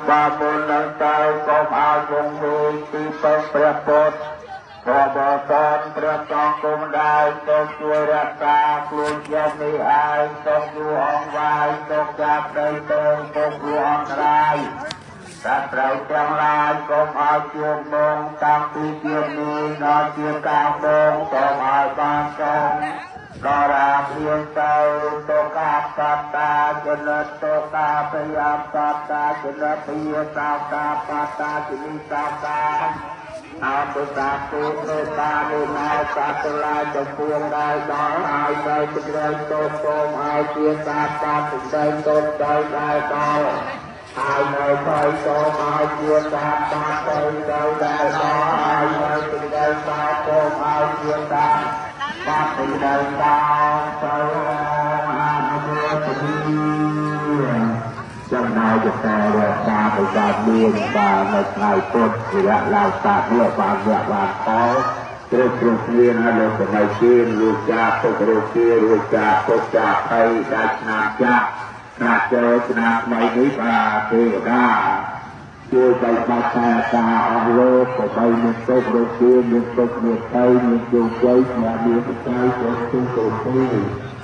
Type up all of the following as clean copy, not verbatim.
បើមុននឹងទៅកុំឲ្យវងវែងទីពឹងព្រះពុទ្ធ បបតនព្រះសង្ឃគុំដែរសូមជួយរក្សាខ្លួនខ្ញុំនេះឯងសូមជួយអង្គវាយសូមចាប់ដីទៅសូមជួយអន្តរាយសត្វត្រូវទាំងឡាយកុំឲ្យជួបមងតាំងពីជាតិនេះដល់ជាកាលមងសូមឲ្យបានសូមដល់រាភៀងទៅតកាបតាជនតកាពយាបតាជនពយាតាតាបតាជនិតាតាអនុតាពុទ្ធតានិណោសត្វឡាយចំពួងដែលដល់ហើយនៅចម្រើនតូចសូមឲ្យជាតាតាសម្ដែងតូចទៅដែលដល់ហើយនៅភ័យសូមឲ្យជាតាតាទៅទៅដែលដល់ហើយនៅសម្ដែងតាសូមឲ្យជាតាតាសម្ដែងតាទៅអនុមោទនា ចំណែកតែរក្សាប្រសាទមានបាទនៅថ្ងៃពុទ្ធរយៈឡើងតានេះបានវគ្គបានផលគ្រប់គ្រប់គ្នាហើយលោកសម័យជឿនរួចចាទុករោគារួចចាទុកចាភ័យដាច់ឆ្នាំចាស់ថ្នាក់ចូលឆ្នាំថ្មីនេះបាទទេវតាជួយបែកបាក់តែតាអស់លោកក៏បីមានទុករោគាមានទុកមានភ័យមានជោគជ័យស្មារតីបច្ច័យគ្រប់ទុកគ្រប់ទី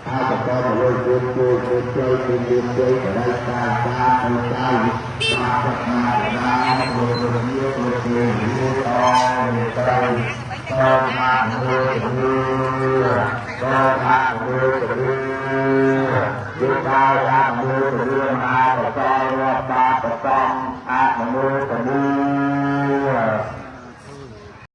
ហើយក៏តទៅលោកជួយជួយជួយជួយជួយជួយបរិយាកាសទៅទៅបាទណាណាលោកលោកលោកលោកអទៅតមកមួយតមកមួយលោកតា